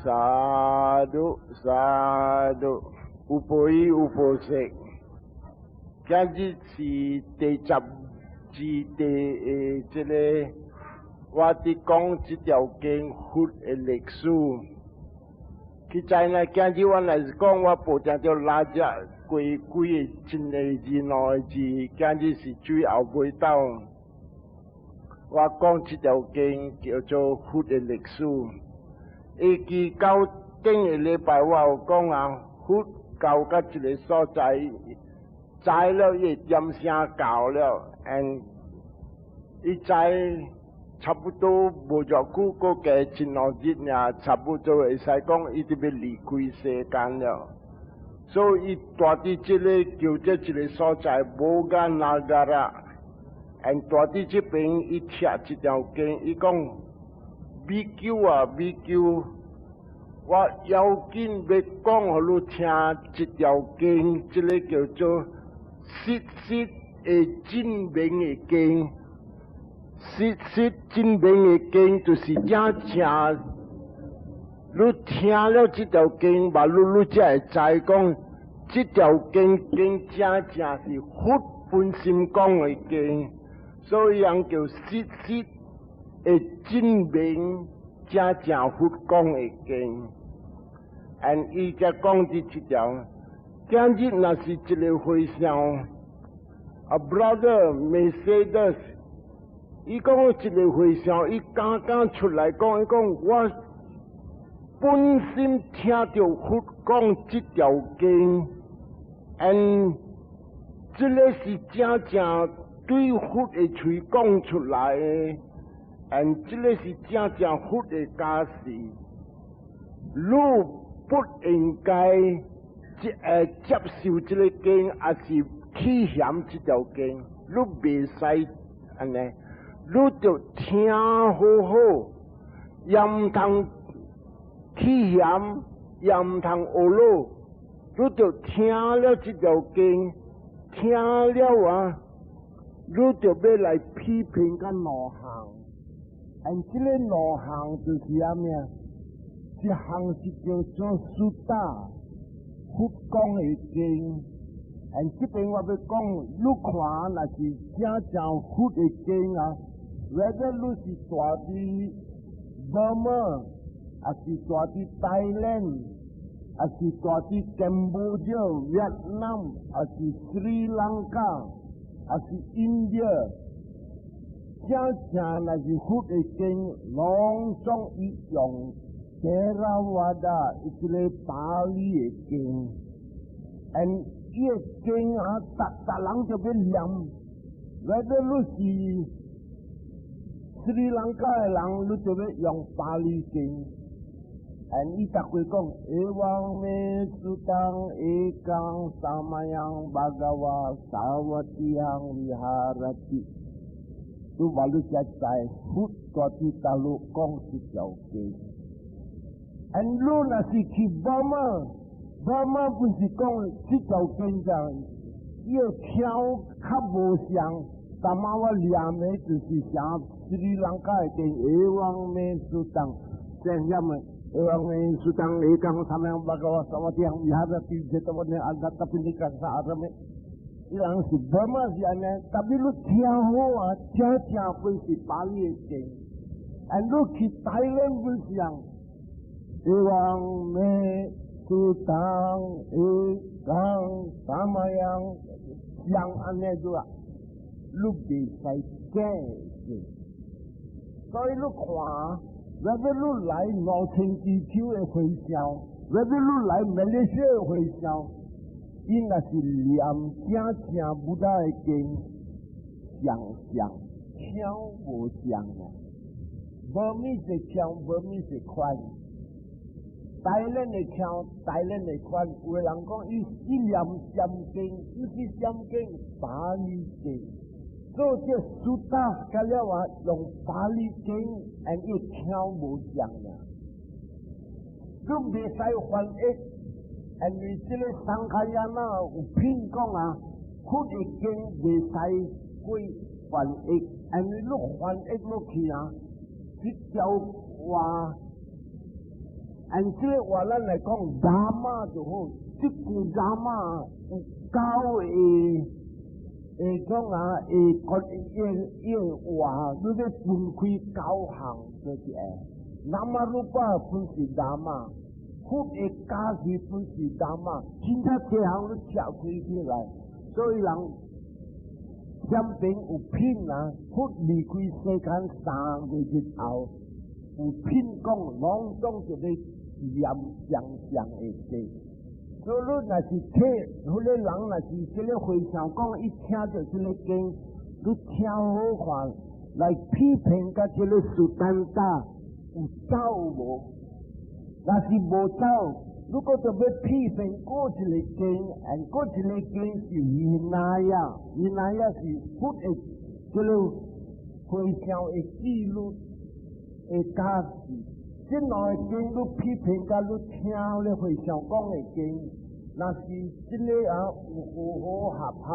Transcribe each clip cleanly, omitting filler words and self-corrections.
Sadhu sadhu，有報有報色。今日是第十字第的這個，我佇講這條經佛的歷史。其實呢，今日我若是講，我報定著拉只過幾個真個字兩個字，今日是最後尾到。我講這條經叫做佛的歷史。會記到頂個禮拜我有講啊，佛到甲一個所在，知了伊點聲到了，and 伊知差不多無偌久，閣加一兩日爾，差不多會使講伊就欲離開世間了。所以伊住佇這個叫做一個所在，摩訶那伽羅，and 住佇這邊伊聽這條經，伊講比丘啊比丘，我要緊欲講予你聽這條經，這個叫做實實的證明的經。實實證明的經，就是正正你聽了這條經，嘛你才會知講，這條經經正正是佛本身講的經，所以人叫實實的證明正正佛講的經。and 伊才講佇這條，今日若是一個和尚，a brother may say this，伊講一個和尚，伊剛剛出來講，伊講我本身聽著佛講這條經，and 這個是正正對佛的喙講出來的，and 這個是正正佛的教示，你不應該接受這個經，抑是棄嫌這條經，你袂使按呢，你著聽好好，也毋通棄嫌，也毋通惡魯，你著聽了這條經，聽了啊，你著欲來批評佮兩項，and 這個兩項就是啥物啊？一項是叫做 Sutta，佛講的經，and 這邊我欲講，你看若是正正佛的經啊，whether 你是住佇 Burma，抑是住佇 Thailand，抑是住佇 Cambodia、越南，抑是 Sri Lanka，抑是 India，正正若是佛的經，攏總伊用 Theravada 一個巴利的經，and 伊個經啊，逐逐人就欲念，whether 你是斯里蘭卡的人，你就欲用巴利經，and 伊逐句講，evaṃ me sutaṃ ekaṃ samayaṃ bhagavā sāvatthiyāṃ viharati，你話你才知佛住佇佗落講這條經。and 你若是去 Burma，Burma 不是講這條經這樣，伊個腔較無像，但嘛我念的就是像斯里蘭卡的經，evaṃ me sutaṃ，這樣麼？evaṃ me sutaṃ ekaṃ samayaṃ bhagavā sāvatthiyāṃ viharati jetavane anāthapiṇḍikassa ārame。伊人是 Burma 是按呢，tapi 你聽好啊，正正本是巴利的經，and 你去台灣本是樣。evaṃ me sutaṃ ekaṃ samayaṃ 像按呢做啊，你袂使假的。所以你看，whether 你來兩千地球的和尚，whether 你來馬來西亞的和尚，伊若是念正正 Buddha 的經，相像腔無像啊，無米是腔，無米是款。台灣的腔，台灣的款，有的人講伊伊念禪經，毋是禪經，巴利經。所以這 Sutta 甲了啊，用巴利經，and 伊腔無像啊。你袂使翻譯，因為這個 Sangayana 有品講啊，佛的經袂使過翻譯，因為你翻譯落去啊，這條話。按這個話咱來講，Dhamma 就好，這句 Dhamma 有九個會講啊，會講伊個話，你欲分開九項就是 Namarupa 本是 Dhamma，佛的教示本是 Dhamma，真正這項你拆開起來，所以人前邊有品啊，佛離開世間3個月後，有品講，攏總就咧念相像的經。所以你若是聽，彼個人若是這個和尚講，伊聽著這個經，你聽好看，來批評佮這個 Suttanta 有走無？若是無走，如果就欲批評閣一個經，and 閣一個經是 Vinaya，Vinaya 是佛的這個和尚的紀律的教示。這兩個經你批評佮你聽咧和尚講的經，若是這個啊有好好合合，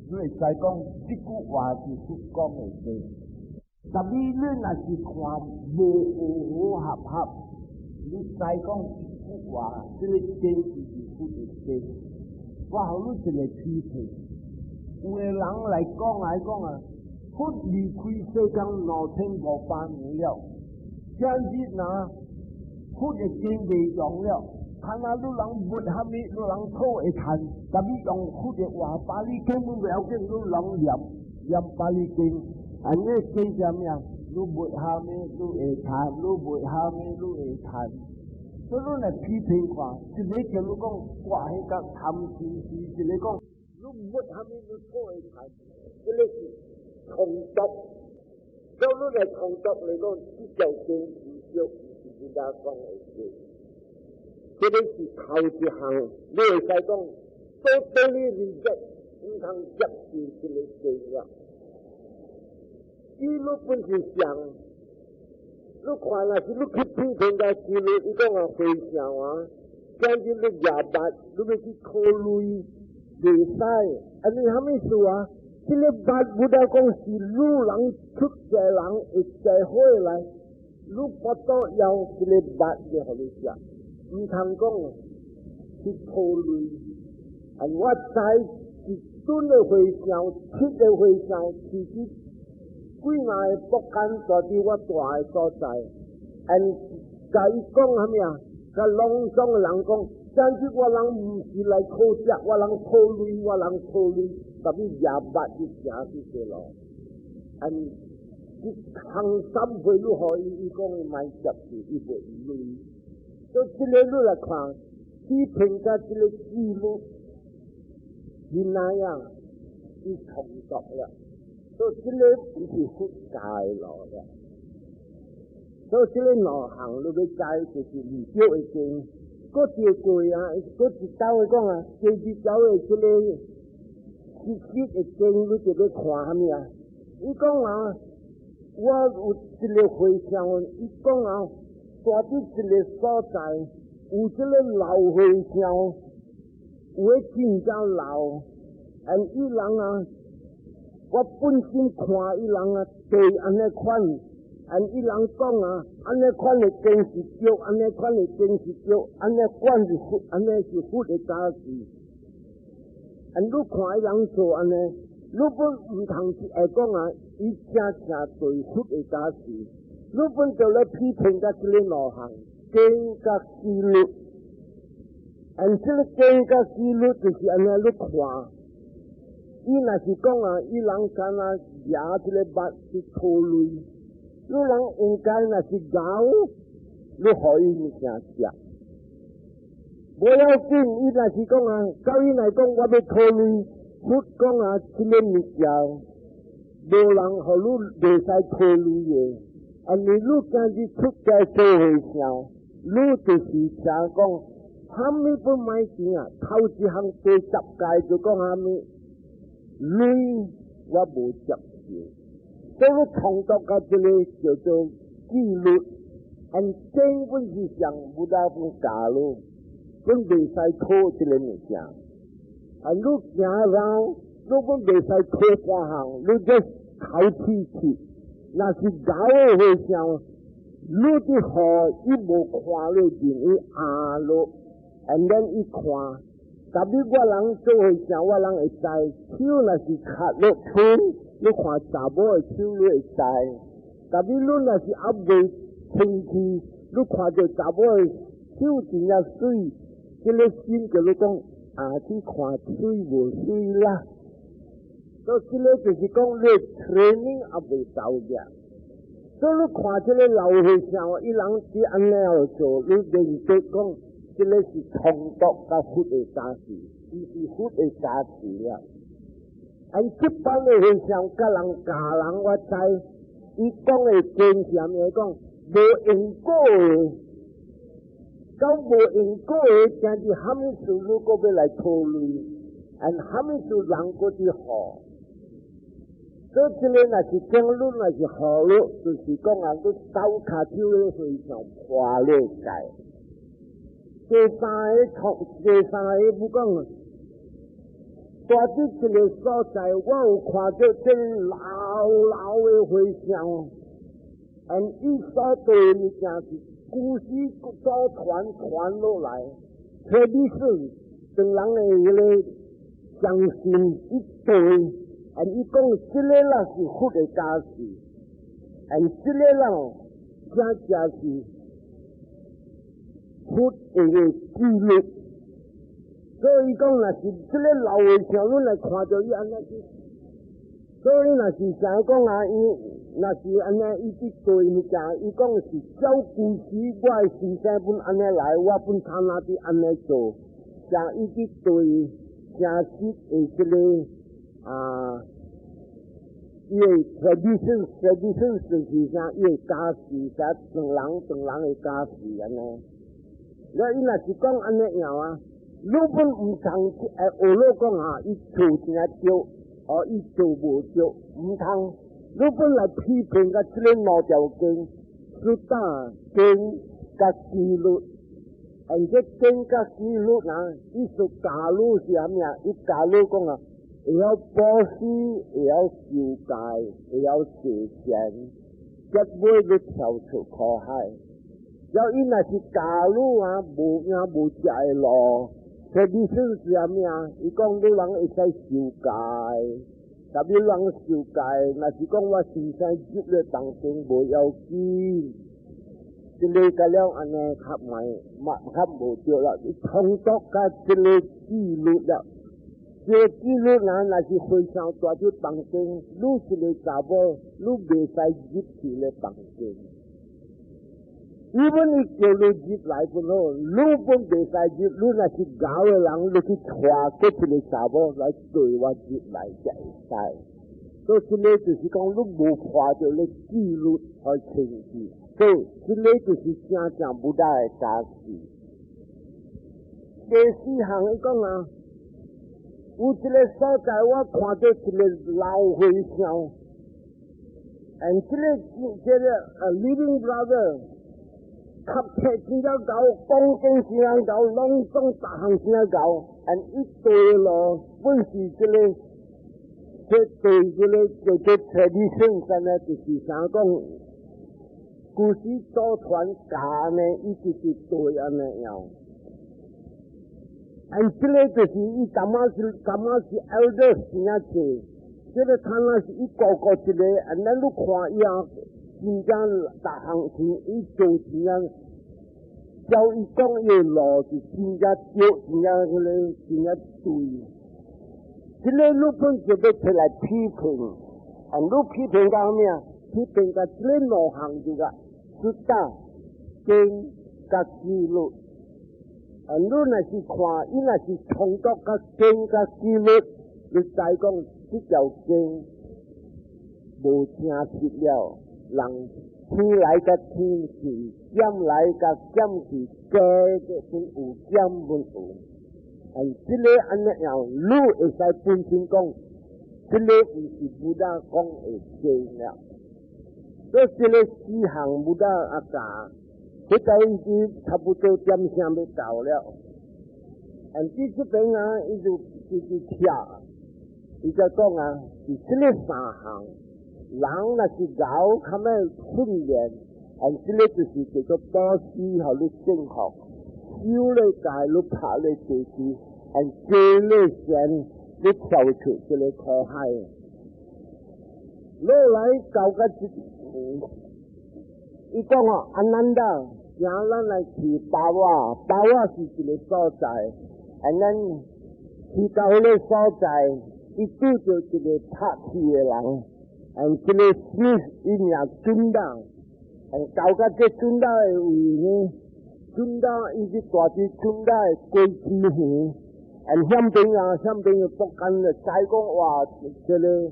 你會使講這句話是佛講的經。但你你若是看無好好合合，你使講這句話，這個經是佛的經。我予你一個批評，有的人來講來講啊，佛離開世間2500年了。今日若佛的經袂用了，看啊，你人問蝦米，你人討會趁，但你用佛的話，巴利經本袂要緊，你人念念巴利經，按呢經啥物啊？你問蝦米，你會趁；你問蝦米，你會趁。所以你來批評看，一個叫你講掛彼個貪嗔痴，一個講你問蝦米，你討會趁，這個是衝突。所以你來衝突來講，這條經唔對，毋是人家講的經。這個是頭一項，你會使講，totally reject，毋通接受這個經了。紀律本是上，你看若是你去批評個紀律，伊講啊和尚啊，今日你舉襪，你欲去討錢，袂使，按呢啥物事啊？這個襪 Buddha 講是女人出家人會再回來，你不都要這個襪就予你食，毋通講去討錢。啊，我知一尊的和尚，七個和尚，其實幾若个木間住佇我蹛的所在，and 共伊講啥物啊？共攏總的人講，今日我人毋是來討食，我人討錢，我人討錢，特別舉襪去行這條路，and 伊空三歲你予伊，伊講伊莫接受，伊袂錢。所以這個你來看，批評佮這個紀律是哪樣？伊衝突了。所以這個毋是佛教的路了。所以這個兩項你欲知，就是毋對的經。閣一個過啊，閣一道的講啊，第二道的這個實質的經，你就欲看啥物啊？伊講啊，我有一個和尚，伊講啊，蹛佇一個所在，有這個老和尚，有的真正老，and 伊人啊，我本身看伊人啊，對按呢款，and 伊人講啊，按呢款的經是對，按呢款的經是對，按呢款是佛，按呢是佛的教示。and 你看伊人做按呢，你本毋通是會講啊，伊正正對佛的教示，你本就來批評佮這個兩項經佮紀律，and 這個經佮紀律就是按呢你看。伊若是講啊，伊人敢若舉這個襪去討錢，你人應該若是𠢕，你予伊物件食。無要緊，伊若是講啊，到伊來講，我欲討錢，佛講啊，這個物件無人予你袂使討錢的。啊，你你今日出家做和尚，你就是聽講，啥物都莫錢啊，頭一項第十戒就講啥物？錢我無接受，所以創作佮這個叫做紀律，按經本是上 Buddha 本教咯，本袂使討這個物件。啊，你行路，你本袂使討半項，你這口氣氣，若是𠢕的和尚，你佇雨伊無看你面，伊壓落，and then 伊看，特別我人做和尚，我人會知，手若是磕落錘，你看查某的手你會知。特別你若是猶未清氣，你看著查某的手真正媠，這個心叫你講啊，去看媠無媠啦。所以這個就是講你 training 猶未到嘅。所以你看這個老和尚，伊人佇按呢樣做，你認得講，這個是衝突佮佛的加持，伊是佛的加持了。啊，這般的和尚佮人教人，我知，伊講的經是啥物？講無因果的，到無因果的，正是蝦米事你閣欲來討論，按蝦米事人閣佇好。所以這個若是爭論，若是好咯，就是講啊，你斗跤手的和尚破了戒。第三个創，第三个不講，蹛佇一個所在，我有看著這老老的和尚，and 伊所對的物件是古時祖傳傳落來，特別是唐人的彼個相信一對。and 伊講這個啦是佛的加持，and 這個人正正是佛的記錄。所以講，若是這個老和尚，你來看著伊按呢去，所以若是啥講啊？伊若是按呢，伊佇對物件，伊講是照舊時，我的先生本按呢來，我本他那佇按呢做，像伊佇對正實的這個。啊，伊的 tradition 就是啥？伊的家世，啥唐人唐人的家世按呢。了伊若是講按呢樣啊，你本毋通學你講啊，伊做真正對，哦，伊做無對，毋通。你本來批評佮這個兩條經，Sutta 經佮記錄，而這經佮記錄啊，伊說教你是啥物啊？伊教你講啊，會曉布施，會曉修戒，會曉做善，結尾欲跳出苦海。了伊若是教你啊，無影無跡的路，這意思是啥物啊？伊講你人會使修戒，特別人修戒，若是講我先生入咧當中無要緊，這個甲了按呢較袂，嘛較無對啦。伊衝突佮這個紀律了。這個紀律若若是非常蹛佇房間，你一個查某，你袂使入去咧房間。伊本伊叫你入來本好，你本袂使入，你若是𠢕的人，你去帶閣一個查某來綴我入來才會使。所以這個就是講，你無破著咧紀律和清氣，所以這個就是正正 Buddha 的加持。第四項伊講啊，有一個所在，我看著一個老和尚，and 這個 living brother，讀冊真正𠢕，講經真正𠢕，攏總逐項真正𠢕，and 伊對路本是這個，這對這個叫做 tradition 啥呢？就是啥講，古時祖傳教呢，伊就是對按呢樣。and 這個就是伊感覺是感覺是 elder 真正濟，這個他那是一個個一個，and 咱你看伊啊，真正逐項事伊做真正，照伊講伊的路是真正對，真正彼個真正對。這個你本就欲提來批評，啊，你批評到啥物啊？批評到這個兩項就個，Sutta 經佮記錄。啊，你若是看，伊若是衝突佮經佮記錄，你知講這條經無聽實了，人天來佮天去，減來佮減去，加的本有，減本有。啊，這個按呢樣，你會使本身講，這個毋是 Buddha 講的經了。所以這個四項 Buddha 啊教，彼個已經差不多點聲欲到了。啊，佇這邊啊，伊就直直跳，伊就講啊，是這個三項，人若是𠢕，較欲訓練，啊，這個就是叫做布施，予你正學，修咧戒，你拍咧地基，啊，做咧善，你跳出這個苦海。落來到個這，伊講哦，阿難陀，請咱來去巴瓦，巴瓦是一個所在，啊，咱去到彼個所在，伊拄著一個拍鐵的人，啊，這個是伊名尊達，啊，到甲這尊達的位呢，尊達伊是住佇尊達的果子園，啊，險邊啊，險邊又卜干了，知講哇，這個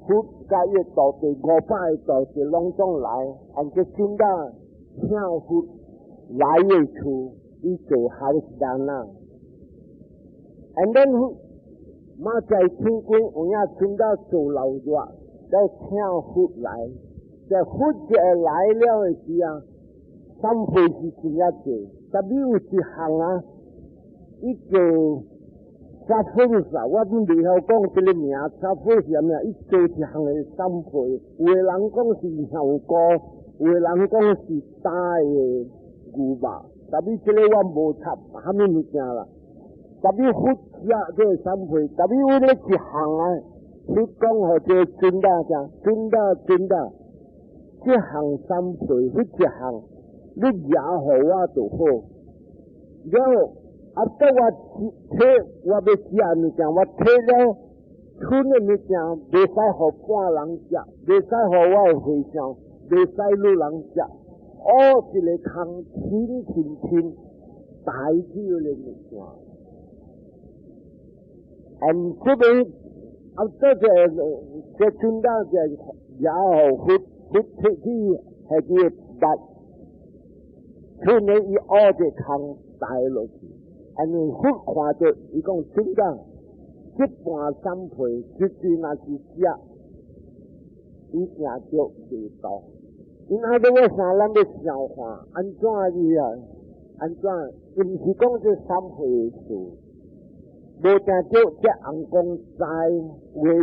佛佮伊徒弟500個徒弟攏總來，啊，這尊達請佛來伊厝，伊做 house dana。And then 明仔載天光有影尊達做老熱，了請佛來。在佛一來了的時啊，三會是真正濟，特別有一項啊，伊做薩粉啊，我毋袂曉講這個名，薩粉是啥物？伊做一項的三會，有的人講是香菇，有的人講是焦的牛肉，特別這個我無插蝦米物件啦。特別佛食這個三會，特別有咧一項啊，佛講予這個尊達講，尊達尊達，這項三會，彼一項，你掠予我就好。然後啊，到我提我欲食物件，我提了剩的物件，袂使予半人食，袂使予我的和尚，袂使女人食。哦，一个空輕輕輕帶去的物件。嗯，這邊啊，這個這尊達這也予佛佛提去係啲捌，去年伊挖一空帶落去，安呢佛看著伊講尊達，這盤三皮絕對若是食，伊定著袂倒。因阿個我啥咱欲想看，按怎伊啊？按怎？伊毋是講這三皮的事。無定著這紅光知，話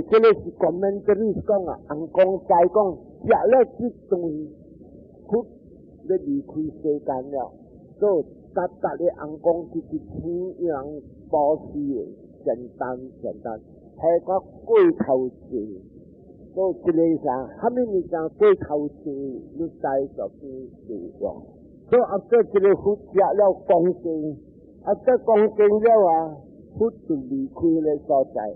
這個是 commentary 講啊，紅光知講食了這頓，佛欲離開世間了，所以逐逐個紅光直直天人布施的，簡單簡單，係個過頭濟，所以這個啥，蝦米物件過頭濟，你知就變有用。所以啊，這個佛食了恭敬，啊，這恭敬了啊。佛就離開咧所在，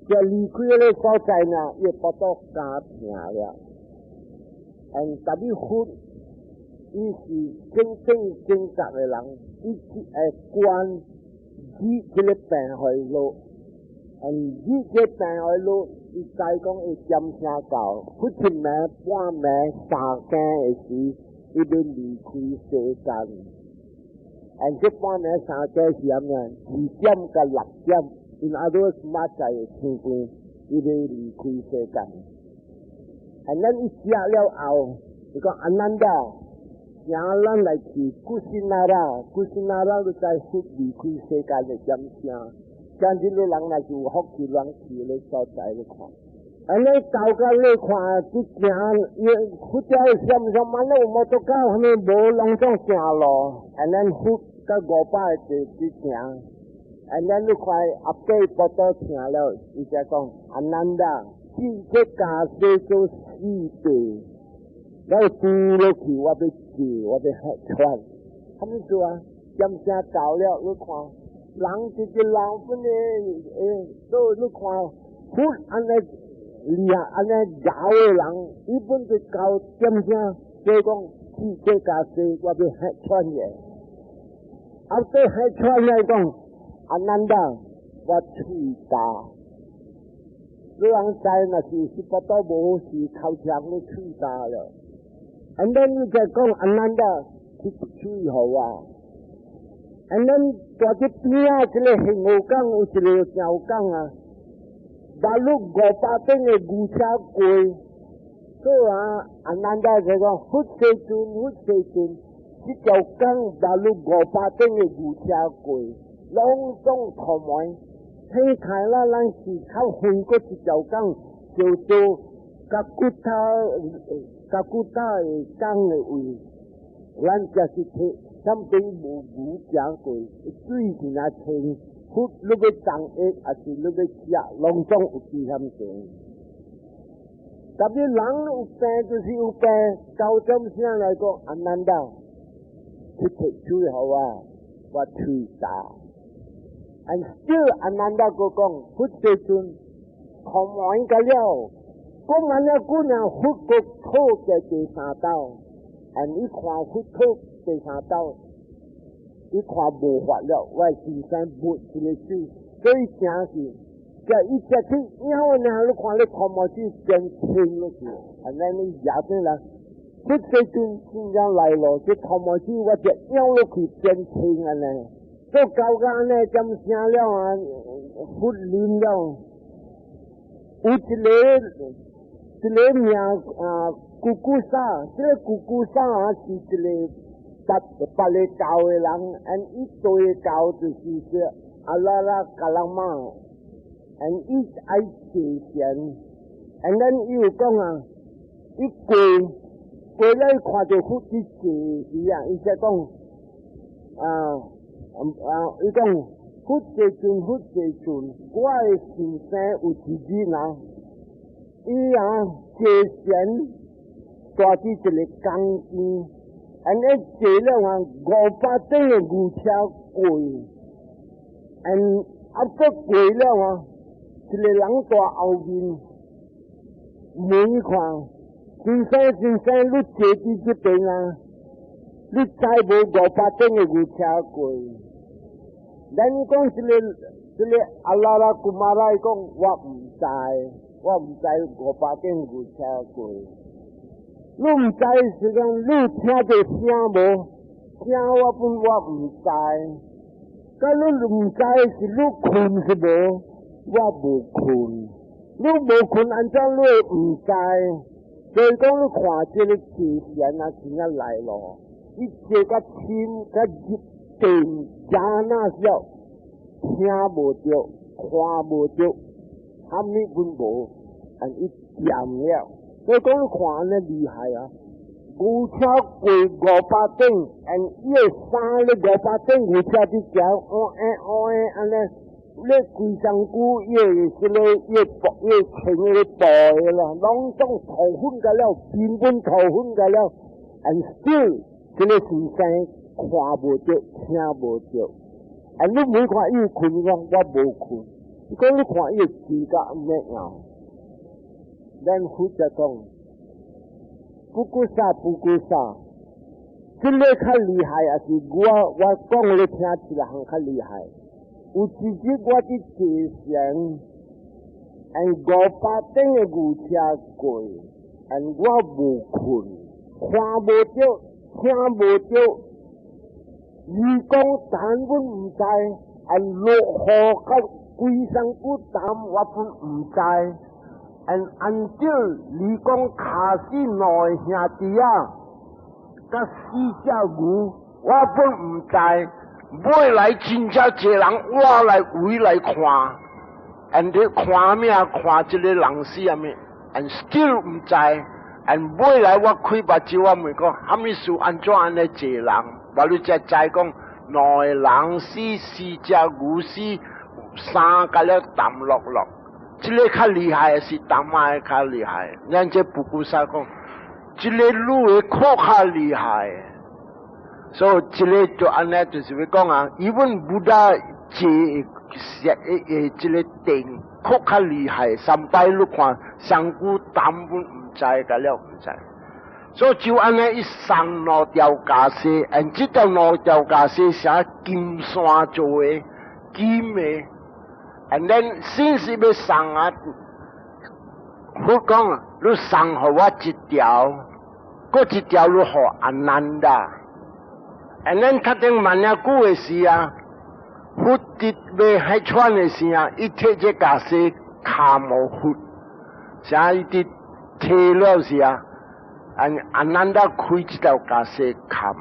這離開咧所在呢，伊腹肚加疼了。嗯，特別佛，伊是真正正覺的人，伊只會觀治這個病害樂，嗯，治這個病害樂，伊知講會點聲到，佛出暝半暝三更的時，伊欲離開世間。嗯，這半暝三更是啥物？2點到6點，因阿都明仔的天光，伊欲離開世間。啊，咱伊食了後，伊講阿難陀，請咱來去古新那拉，古新那拉你知佛離開世間的點聲？今日你人若是有福氣，人去咧所在咧看。按呢到甲你看，去行，伊佛教上上慢有摩托卡，啥物無攏總行路。按呢佛佮500個去行，按呢你看後底腹肚疼了，伊才講阿難陀，這個袈裟做四塊，了丟落去，我欲借，我欲穿。啥物做啊？點聲到了，你看，人直直人本咧，欸，所以你看佛按呢厲害，按呢敖的人，伊本就到點聲，所以講，這袈裟我欲穿嘅。啊，對，還穿來講，阿難陀，我喙焦。你人知若是是腹肚無是頭痛，你喙焦了。And then 你再講阿難陀，去喙予我。And then 住這邊仔這個杏湖港有一個橋港啊，馬路500頂的牛車過，所以啊，阿難陀就講佛世尊，佛世尊，這條港馬路500頂的牛車過，攏總塗糜。聽開啦，咱是較遠過一條港，叫做加古塔，加古塔的港的位。咱就是提，啥物無牛行過，水真正清。佛你欲送藥，抑是你欲食，攏總有危險性。特別人有病就是有病，九點聲來講，阿難道去提水予我，我喙焦。And still 阿難道閣講，佛世尊，看完個了，講完了久呢，佛閣討在第三道，and 伊看佛討第三道，伊看無法了，我先生抹一個水，所以正是，這伊食去咬呢，你看你頭毛水變清落去，按呢你牙轉來，佛世尊真正來咯，這頭毛水我只咬落去變清按呢，做高干呢，點聲了啊，佛靈了，有一個名啊，姑姑薩，這個姑姑薩啊是一個別別个教的人，and 伊對教就是說阿拉拉卡拉瑪，and 伊愛坐禪，and then 伊有講啊，伊過過來看著佛佇坐時啊，伊才講啊啊，伊講佛世尊，佛世尊，我的先生有一日啊，伊啊坐禪，蹛佇一个江邊。按呢坐了啊，500頂的牛車過，按啊閣過了啊，一個人蹛後面問伊看，先生先生，你坐佇這邊啊？你知無500頂的牛車過？咱講這個阿拉拉古瑪拉講，我毋知，我毋知五百頂牛車過。你毋知是講你聽著聲無？聲我本我毋知。佮你毋知是你睏是無？我無睏。你無睏，按怎你會毋知？所以講你看這个自然啊，真正來咯。伊坐較深較入定，加那少聽無著，看無著，啥物阮無，按伊掂了。所以講你看按呢厲害啊！牛車過500頂，按伊個衫咧五百頂牛車佇行，哦哎哦哎按呢，咧規身軀伊個這个伊個布伊個穿迄个布的啦，攏總塗粉甲了，根本塗粉甲了，and still 這个先生看無著，聽無著。啊，你每看伊有睏，講我無睏。伊講你看伊個字甲咩啊？咱負責講，布古薩布古薩，這个較厲害，抑是我我講你聽一項較厲害。有一日我佇坐禪，按500頂的牛車過，按我無睏，看無著，聽無著。伊講但阮毋知，按落雨甲規身軀澹，我本毋知。按按照你講卡死兩个兄弟仔，佮四隻牛，我本毋知。尾來真正濟人，我來圍來看，and 你看咩？看這个人死啥物？and still 毋知。and 尾來我開目睭，我問講，啥物事按怎按呢濟人？無你才知講，兩個人死，四隻牛死，衫甲了澹落落。這个較厲害是淡仔的較厲害。咱這布古薩講，這个女的閣較厲害。所以這个就按呢，就是欲講啊，even Buddha 這誒這个定閣較厲害，三擺你看，身軀澹本毋知，甲了毋知。所以就按呢，伊送兩條袈裟，and 這條兩條袈裟是金線做的，金的。and then 先是欲送啊，佛講你送予我一條，閣一條你予阿難達。and then 較頂慢仔久的時啊，佛佇欲彼傳的時啊，伊提這袈裟跤無佛，啥伊佇提了時啊，阿阿難達開這條袈裟冚，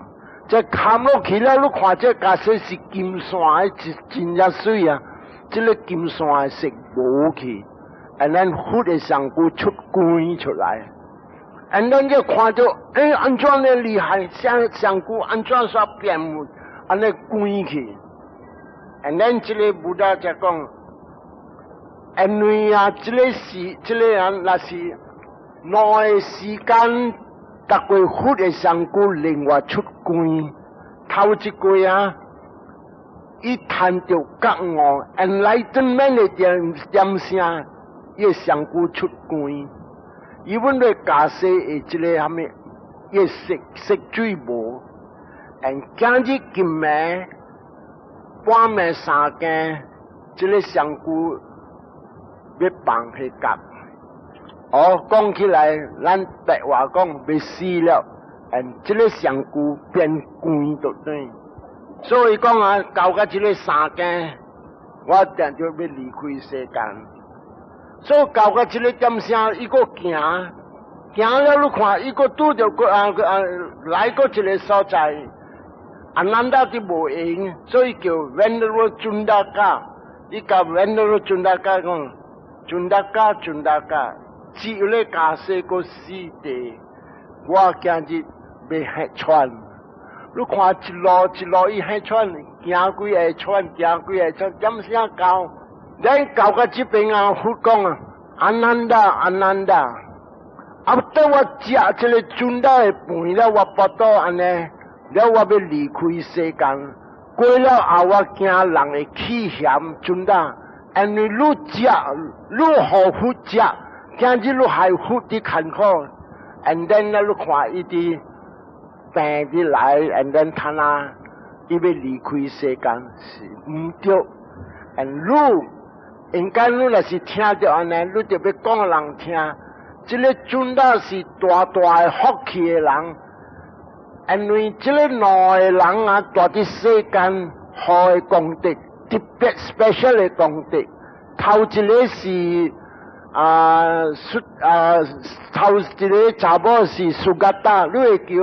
這冚落去了，你看這袈裟是金線的，真真正媠啊！這个金線的色無去，and then 佛的身軀出光出來， ，and then 就看著，欸，按怎呢厲害，像上古按怎煞變按呢關去，and then 這个 Buddha 就講，因為啊，這个時，這个人若是兩个時間，逐個佛的上古另外出關，頭一過啊，伊談著覺悟，enlightenment 的點點聲，伊上古出關，伊阮咧假設的這个蝦米，伊色色水無，and 今日今暝半暝三更，這个上古欲放彼覺。哦，講起來，咱白話講欲死了，and 這个上古變光就對。所以講啊，到甲這个三更，我定就欲離開世間。所以到甲這个點聲，伊閣行，行了你看，伊閣拄著閣啊啊來閣一个所在，阿難陀佇無閒，所以叫 Venerable Cundaka。伊共 Venerable Cundaka 講，Cundaka Cundaka，只有咧迦葉閣死地，我今日欲彼喘。你看一路一路伊彼喘，行幾下喘，行幾下喘，點聲到？咱到甲這邊啊，佛講啊，阿難陀阿難陀，啊，當我食這个尊大的飯了，我腹肚按呢，了我欲離開世間，過了後我驚人會起嫌尊大，因為你食，你予佛食，今日你害佛佇艱苦，and then 咧你看伊佇病佇來，and then 他那伊欲離開世間是毋對，and 你應該你若是聽著按呢，你就欲講予人聽，這个尊大是大大的福氣的人，因為這个兩个人啊，蹛佇世間好的功德，特別 special 的功德。頭一个是啊，蘇啊，頭一个查某是 Sugata，你會記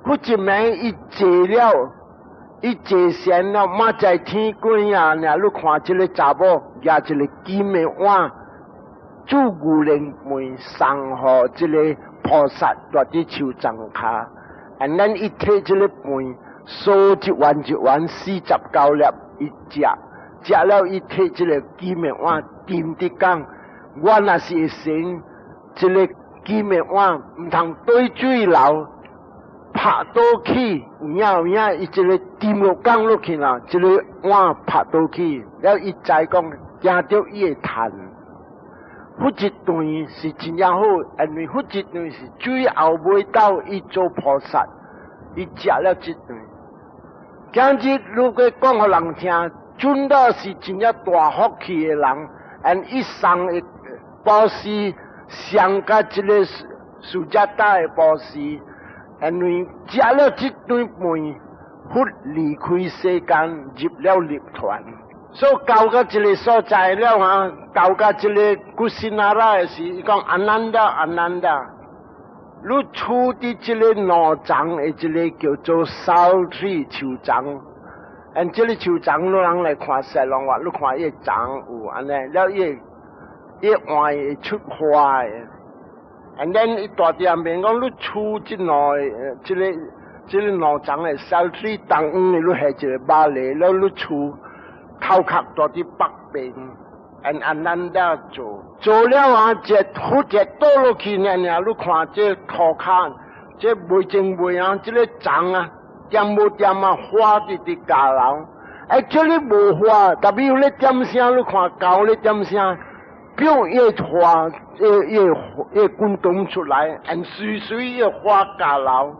佛一暝伊坐了，伊坐禪了，嘛在天鬼啊，爾你看這个查某舉一个金的碗，煮牛奶飯送予這个菩薩蹛佇樹叢跤，and then 伊提這个飯，酥一丸一丸49粒，伊食，食了伊提這个金的碗，沉佇講，我若是會成，這个金的碗毋通對水流。拍倒去，有影有影，伊這个沉落降落去啦，這个碗拍倒去，了伊知講驚著伊會趁。佛一頓是真正好，因為佛一頓是最後尾到伊做菩薩，伊食了這頓。今日如果講予人聽，尊陀是真正大福氣的人，and 伊送的布施上佮這个 Sujata 的布施，因為食了這頓飯，佛離開世間入了涅槃。所以到到這个所在了啊，到到這个 Kusinara 的時，伊講阿難陀阿難陀，你處佇這个兩叢的這个叫做 Sal tree 樹叢，and 這个樹叢你人來看雪隆話，你看伊叢有按呢，了伊伊換會出花的。and then 伊蹛佇下面講，你處這兩个，這个兩叢的 Sal tree 東方的，你下一個馬來，了你處頭殼蹛佇北邊，and 阿難陀做做了啊，一佛一倒落去爾爾，你看這塗跤，這袂精袂啊，這个叢啊，點無點啊，花直直交流。欸，這裡無花，特別有咧點聲，你看狗咧點聲，表伊花，伊伊伊滾動出來，and 隨隨伊花交流。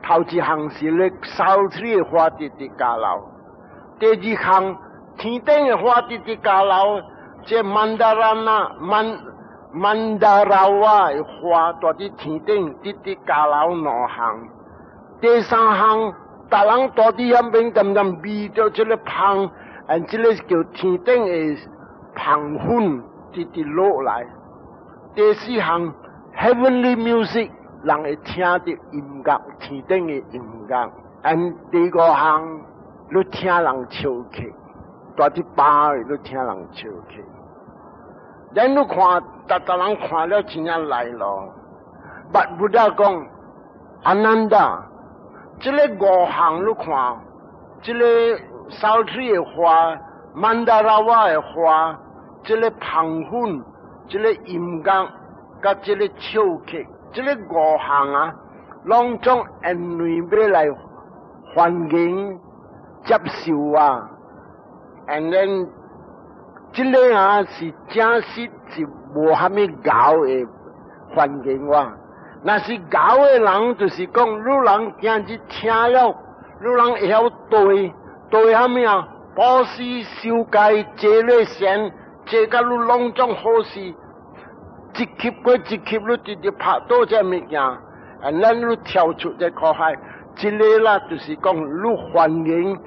頭一項是咧 Sal tree 的花直直交流，第二項天頂的花直直交流，這 Mandarana Man Mandarava 的花蹛佇天頂直直交流兩項。第三項，逐人蹛佇遐邊恬恬味著這个芳，and 這个叫天頂的芳粉直直落來。第四項，Heavenly music，人會聽著音樂，天頂的音樂。and 第五項，你聽人笑起，蹛佇巴你聽人笑起。咱你看，逐逐人看了真正來咯。But Buddha 講阿難達，這个五項你看，這个燒水的花、曼達拉瓦的花，這个香粉，這个音樂，佮這个笑曲，這个五項啊，攏總因為欲來歡迎接受啊，and then 這个啊是真實是無蝦米𠢕的歡迎我。若是𠢕的人，就是講汝人今日聽了，汝人會曉對對蝦米啊？布施、守戒、戒律善，這個汝攏總好事，一級過一級，汝直直拍倒這物件，and then 汝跳出這苦海，這个啦就是講汝歡迎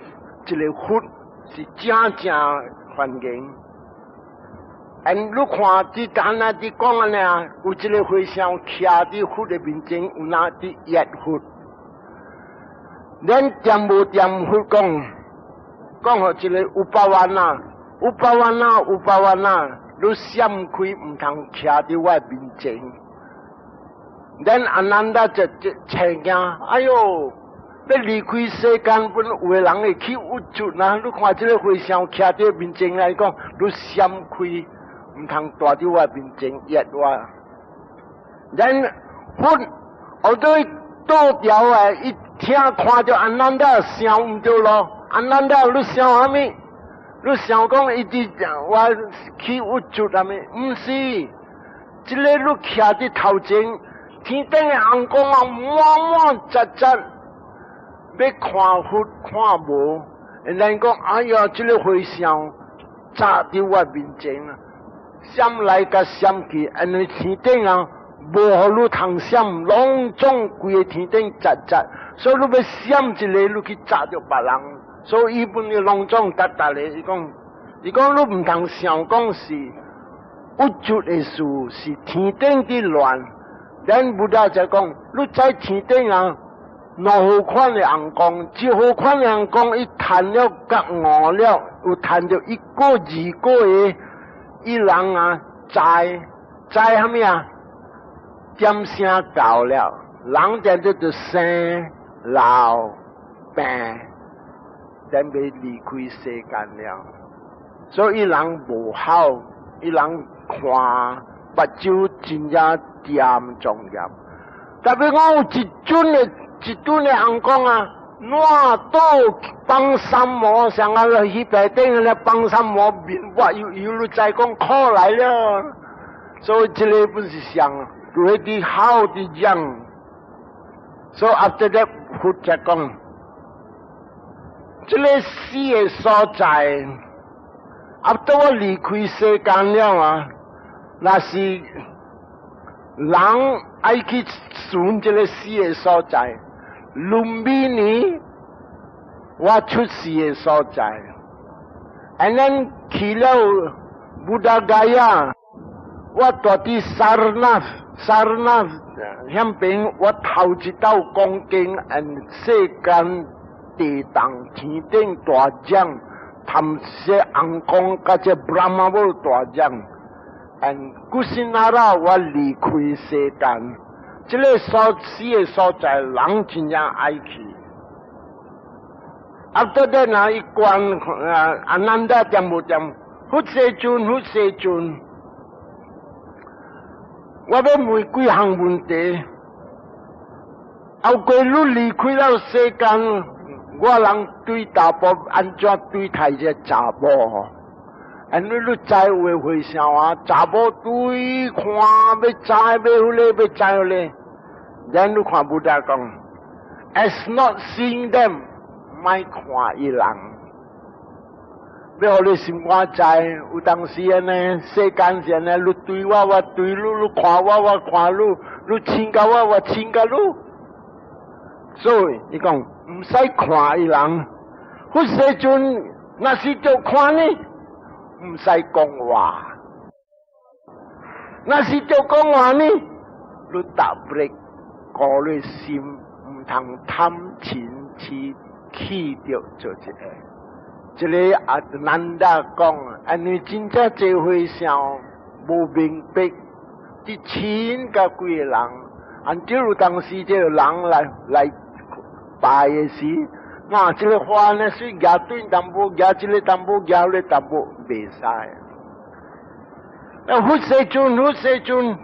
這个佛是正正歡迎。And 你看，佇單啊，佇講按呢啊，有一个和尚徛佇佛的面前，有若佇謁佛。咱恬無恬佛講，講予一个有百萬啊，有百萬啊，有百萬啊，你閃開毋通徛佇我面前。咱阿難達就青驚，哎喲，欲離開世間，本有的人會起鬱卒啊！你看這个和尚徛佇面前來講，你閃開，毋通蹛佇我面前謁我。咱佛後底倒掉啊！伊聽看著阿難達想毋對囉，阿難達你想啥物？你想講伊佇我起鬱卒啥物？毋是，這个你徛佇頭前，天頂的尪公啊，滿滿雜雜，欲看佛看無，咱講哎呀，這个和尚紮佇我面前啊！閃來佮閃去，因為天頂啊，無予你通閃，攏總規个天頂雜雜，所以你欲閃一个，你去紮著別人，所以伊本伊攏總達達的，伊講，伊講你毋通想講是鬱卒的事，是天頂佇亂。咱 Buddha 就講，你知天頂啊，兩號款的尪公，一號款的尪公，伊趁了覺悟了，有趁著一個二個的。伊人啊，知知蝦米啊？點聲到了，人定叫做生老病，準備離開世間了。所以人無好，伊人看目睭真正嚴重嚴。特別我有一尊的，一尊的尪公啊，爛倒放三魔，像啊彼邊頂咧放三魔面，我又又你知講苦來了，所以這个不是像，就彼佇好佇講。所以 after that 佛才講，這个死的所在，after 我離開世間了啊，若是人愛去尋這个死的所在，盧比尼我出世的所在，and then 去了布達蓋亞，我蹛佇 Sarnath，Sarnath 遐邊我頭一道講經，and 世間地動天頂大獎，談這尪公佮這 Brahma 大獎，and Kusinara 我離開世間。這个所死的所在，人真正愛去。啊，到底哪一關啊？阿難達恬無恬？佛世尊，佛世尊，我欲問幾項問題。後過你離開了世間，我人對查埔按怎對待這查某吼？因為你知有的和尚啊，查某對看欲知欲彼个欲知彼个，咱你看 Buddha 講，as not seeing them，莫看伊人，欲予你心肝知，有當時按呢，世間是按呢，你對我，我對你，你看我，我看你，你親佮我，我親佮你。所以伊講毋使看伊人，佛世尊若是著看呢，毋使講話，若是著講話呢，你特別顧你心，毋通貪嗔痴氣著做這個。這个阿難達講，因為真正這和尚無明白，佇親佮幾个人，按照有當時這個人來來拜的時，那這個花呢是舉短淡薄，舉這個淡薄，舉那個淡薄，袂使。那佛世尊，佛世尊，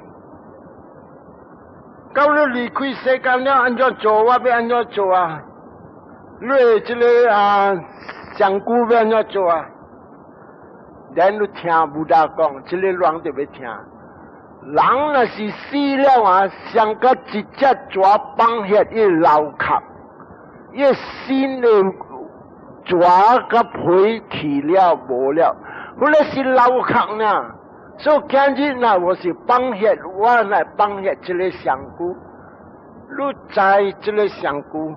到你離開世間了，按怎做？我欲按怎做啊？你這個啊，上古欲按怎做啊？咱你聽 Buddha 講，這個人就欲聽。人若是死了啊，上甲一隻蛇放血伊流殼，伊身的蛇佮皮去了無了，彼个是流殼呢。所以今日若我是放血，我來放血這个上古，你知這个上古，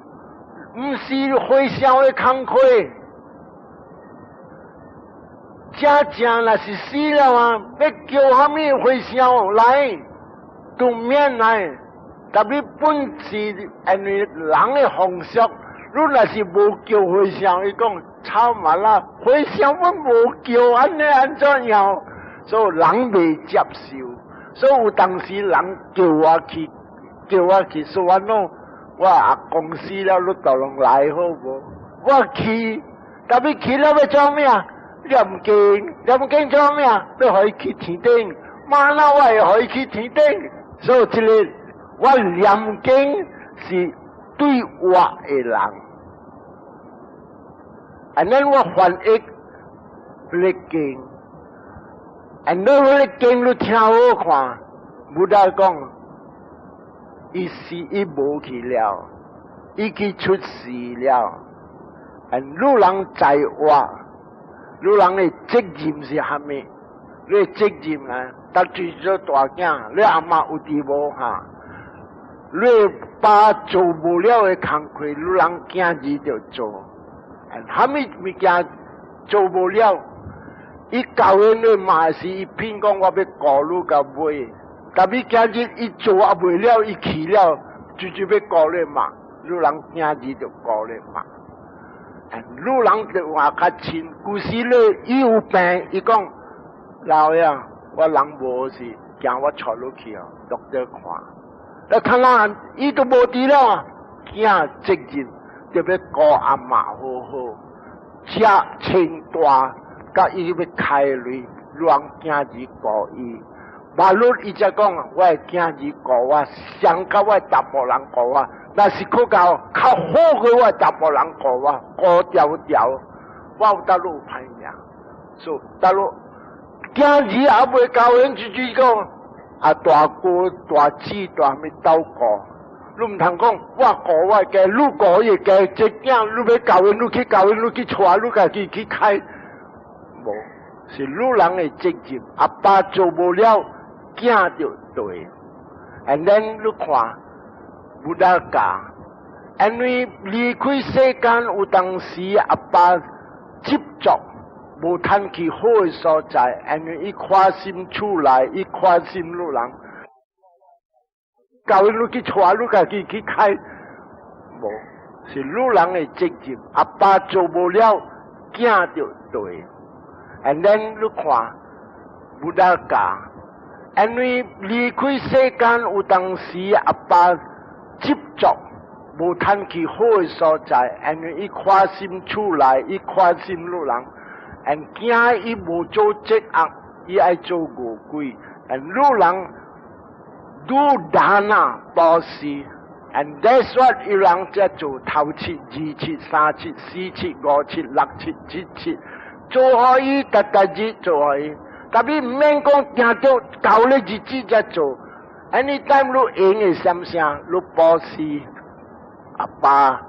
毋是和尚的工課。真正若是死了啊，欲叫啥物和尚來，都免來。特別本是因為人的風俗，你若是無叫和尚，伊講臭麻啦，和尚阮無叫，按呢按怎樣？所以人袂接受，所以有當時人叫我去，叫我去，說我喏，我阿公死了，你都攏來好無？我去，特別去了欲做咩啊？念經，念經做咩啊？欲予伊去天頂，馬那我會予伊去天頂。所以這個我念經是對活的人，按呢我翻譯咧經，按呢我咧經你聽好看，Buddha 講，伊死伊無去了，伊去出世了，按汝人在活。汝人的責任是蝦米？你的責任啊，特別做大囝，你阿媽有佇無哈？你爸做無了的工課，汝人囝兒著做。蝦米物件做無了？伊教因你嘛是伊騙講我欲顧汝到尾，特別今日伊做也袂了，伊去了，就就欲顧你嘛。汝人囝兒著顧你嘛。汝人就話較親，舊時咧伊有病，伊講老爺，我人無事，驚我帶你去哦，doctor 看。你看啦，伊都無佇了，囝責任就欲顧阿媽好好，食穿大，佮伊欲開鐳，汝人囝兒顧伊。馬路伊才講，我的囝兒顧我，上較我查埔人顧我。若是較較較好過我查埔人顧我，顧條條，我有倒落有歹命，所以倒落囝兒也未教𪜶，就就講啊大哥大姊大物鬥顧，你毋通講我顧我的家，你顧伊家，這囝你欲教𪜶，你去教𪜶，你去帶，你家己去開，無是汝人的責任，阿爸做無了，囝就對，and then 你看。Buddha 教，因為離開世間有當時阿爸執着無通去好的所在，因為伊看心厝內，伊看心汝人，教𪜶你去帶，你家己去開，無是汝人的責任，阿爸做無了，囝就對，and then 你看 Buddha 教，因為離開世間有當時阿爸執着無通去好的所在，因為伊看心厝內，伊看心汝人，and 驚伊無做這惡，伊愛做餓鬼，and 汝人 do dana 布施，and that's what 伊人才做頭七、二七、三七、四七、五七、六七、七七，做予伊逐逐日做予伊，特別毋免講定著到咧日子才做。Anytime 你閒的閃聲，你布施阿爸，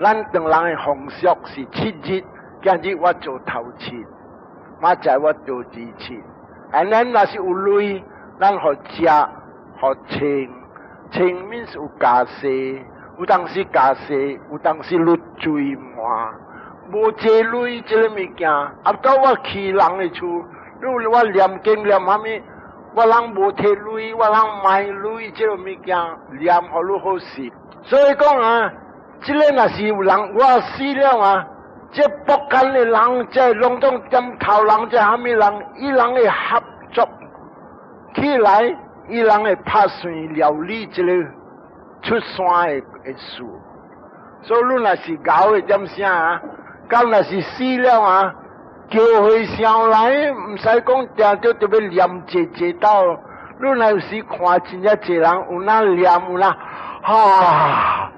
咱唐人的風俗是七日，今日我做頭七，明仔載我做二七。and 咱若是有鐳，咱予食，予穿，穿 means 有袈裟，有當時袈裟，有當時你水滿，無這鐳這個物件。啊，到我去人的厝，你我念經念啥物？我人無提鐳，我人買鐳這個物件，念予你好勢。所以講啊，這個若是有人我死了啊，這福建的人，這攏總點頭人，這啥物人，伊人會合作起來，伊人會拍算料理這個。出山的事。所以你若是𠢕的點聲啊，到若是死了啊，叫和尚來，毋使講定著著欲念濟濟道。你若有時看真正濟人有哪念有哪，哈！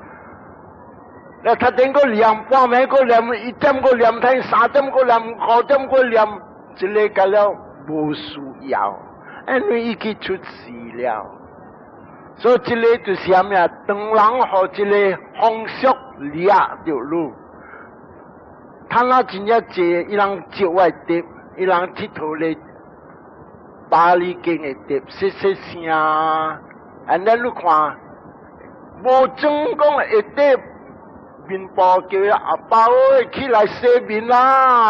你頭頂閣念半暝閣念1點閣念，聽3點閣念，5點閣念，這个甲了無需要，因為伊去出世了。所以這个就是啥物啊？當人予這个風俗掠著你，趁啊真正濟，伊人招我的，伊人𨑨迌咧。巴厘經的碟，說說聲，and then 你看，無裝講會得面部叫阿爸喂起來洗面啦，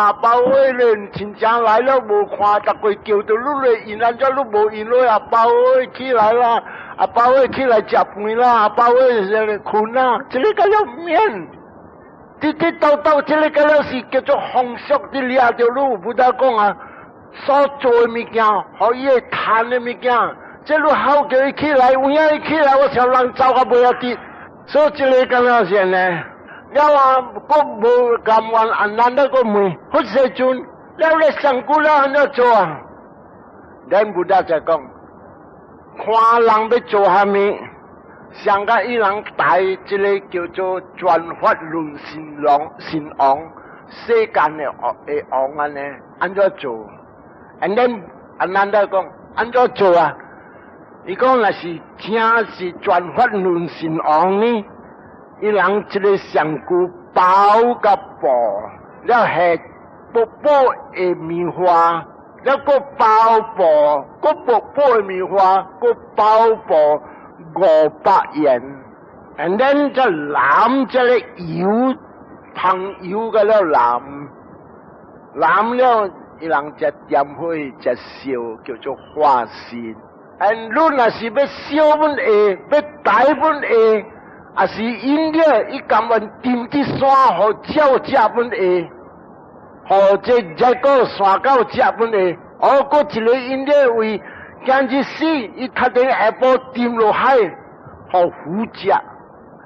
阿爸喂你親情來了無看，逐個叫到你來應，按怎你無應落？阿爸喂起來啦，阿爸喂起來食飯啦，阿爸喂來睏啦，這个甲了免，直直到到這个甲了是叫做風俗佇掠著你，Buddha 講啊。所做的物件，予伊會趁的物件，這你吼叫伊起來，有影伊起來，我想人走較袂曉得。所以這个敢若是呢，了啊，閣無甘願，阿難陀閣問佛世尊，了你上古了按怎做啊？咱 Buddha 就講，看人欲做蝦米，上個伊人帶這个叫做轉法輪神王神王，世間的王的王按呢，按怎做？And then 阿難陀講，按怎做啊？伊講若是真是轉法輪神王呢，伊人這个上古包佮布，了下薄薄的棉花，了閣包布，閣薄薄的棉花，閣包布500元。And then 則攬這个油，芳油個了攬，攬了。伊人才點火，才燒，叫做化身。And 你若是欲燒阮下，欲抬阮下，抑是因了，伊甘願沉佇山，予鳥食阮下，予這熱狗山狗食阮下。哦，閣一个因了為今日死，伊頭頂下晡沉落海，予魚食。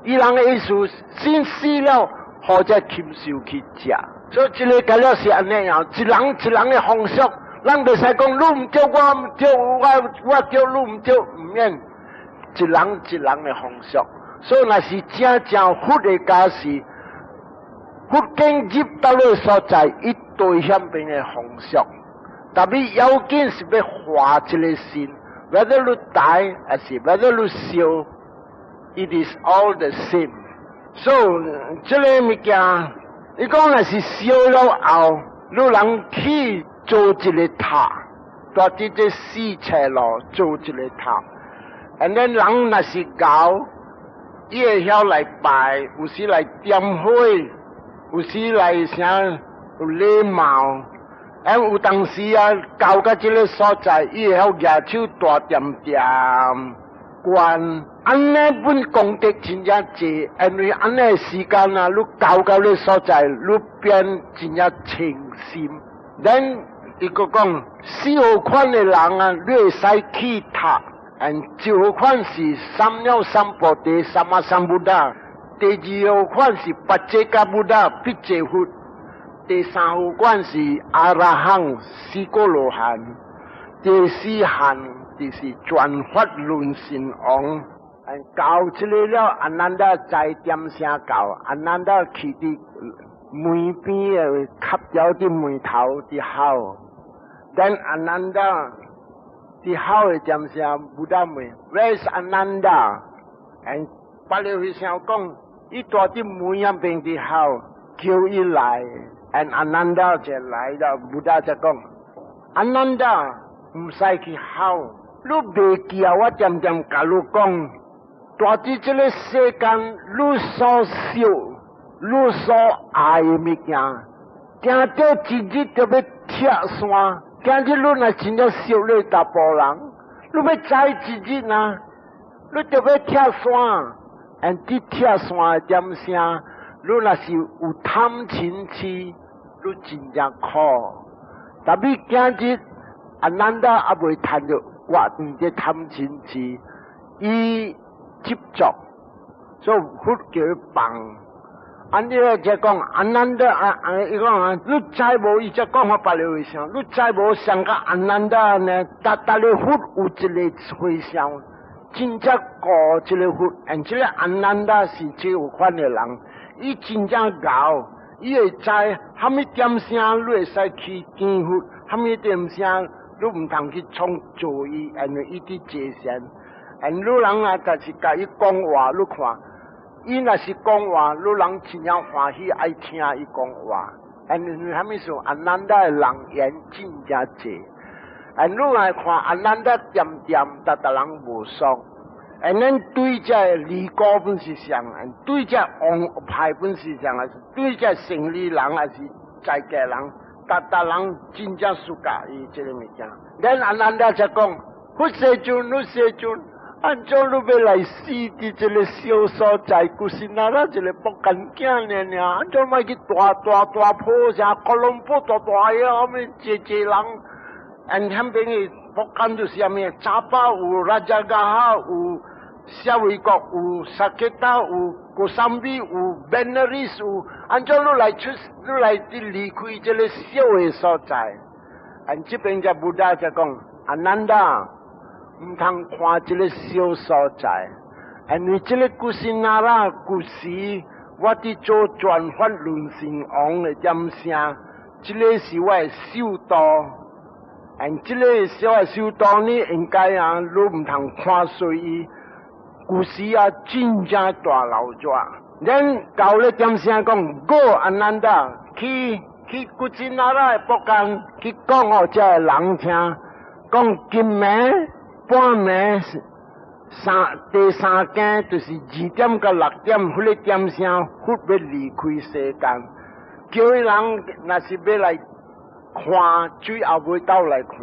伊人的意思，先死了，予這禽獸去食。所以這个甲了是按呢樣，一人一人的方式，咱袂使講你毋對，我毋對，我對你毋對，毋免，一人一人的方式。所以若是真正佛的教示，佛經入到個所在，伊對遐邊的方式。特別要緊是欲化這个身，whether 你抬抑是 whether 你燒，it is all the same。So 這个物件，你講若是燒了後，你人去做一个塔，蹛佇這四尺路做一个塔，and then 人若是𠢕，伊會曉來拜，有時來點火，有時來啥有禮貌。哎，有當時啊，到到這个所在，伊會曉舉手大恬恬觀，按呢本功德真正濟，因為按呢時間啊，你到到個所在，你變真正清心。咱伊閣講四號款的人啊，你會使去塔，and 一號款是三藐三菩提，Sammasambuddha。第二號款是 Pacceka Buddha，必濟佛。第三號款是阿羅漢，四果羅漢。第四項就是轉法輪神王。到這个了，阿難陀在點聲到，阿難陀去佇門邊的磕掉佇門頭佇吼。Then 阿難陀佇吼的點聲，Buddha 問：Where is Ananda？And 巴利和尚講，伊蹛佇門遐邊佇吼，叫伊來。And 阿難陀就來了，Buddha 就講：阿難陀毋使去吼，你袂記啊？我恬恬共你講，蹛佇這个世間，你所想、你所愛的物件，行到一日就欲拆散。今日你若真正惜你查埔人，你欲知一日啊，你就欲拆散。And 佇拆散的點聲，你若是有貪嗔痴，你真正苦。特別今日阿難陀猶未趁著割斷這貪嗔痴，伊執着，所以佛叫伊放。按呢個就講阿難陀啊啊！伊講啊，你知無？伊才講予別个回向，你知無？像佮阿難陀呢，逐逐个佛有一個回向，真正顧這个佛，and 這個阿難陀是這有款的人，伊真正𠢕，伊會知蝦米點聲你會使去見佛，蝦米點聲你毋通去創造伊，因為伊佇坐禪。and 你人啊，就是共伊講話，你看。伊若是講話，你人真正歡喜愛聽伊講話。因為蝦米事？阿難陀的人緣真正濟。啊，你來看阿難陀恬恬，逐逐人無爽。and 咱對這離果本是啥？對這王派本是啥？還是對這城裡人，還是在家人？逐逐人真正 suka 伊這个物件。咱阿難陀才講，佛世尊，佛世尊。按怎你欲來死佇這个小所在？Kusinara 一个木間囝爾爾，按怎欲去大大大坡城，哥倫布大大个，啥物濟濟人？按遐邊的木間就是啥物？查巴有，拉加加哈有，舍衛國有，薩克達有，高三比有，Benares 有。按怎你來出？你來佇離開這个小的所在？按這邊只 Buddha 就講阿難陀。毋通看這个小所在，因為這个 Kusinara 古時，我佇做轉法輪聖王的點聲，這个是我的修道，and 這个是我的修道呢，應該啊，你毋通看衰伊。古時啊，真正大老熱，咱到咧點聲講，Go 阿難陀去去 Kusinara 的木間去講予這个人聽，講今暝半暝三第三更，就是2點到6點，彼个點聲，佛欲離開世間，叫伊人若是欲來看，最後尾鬥來看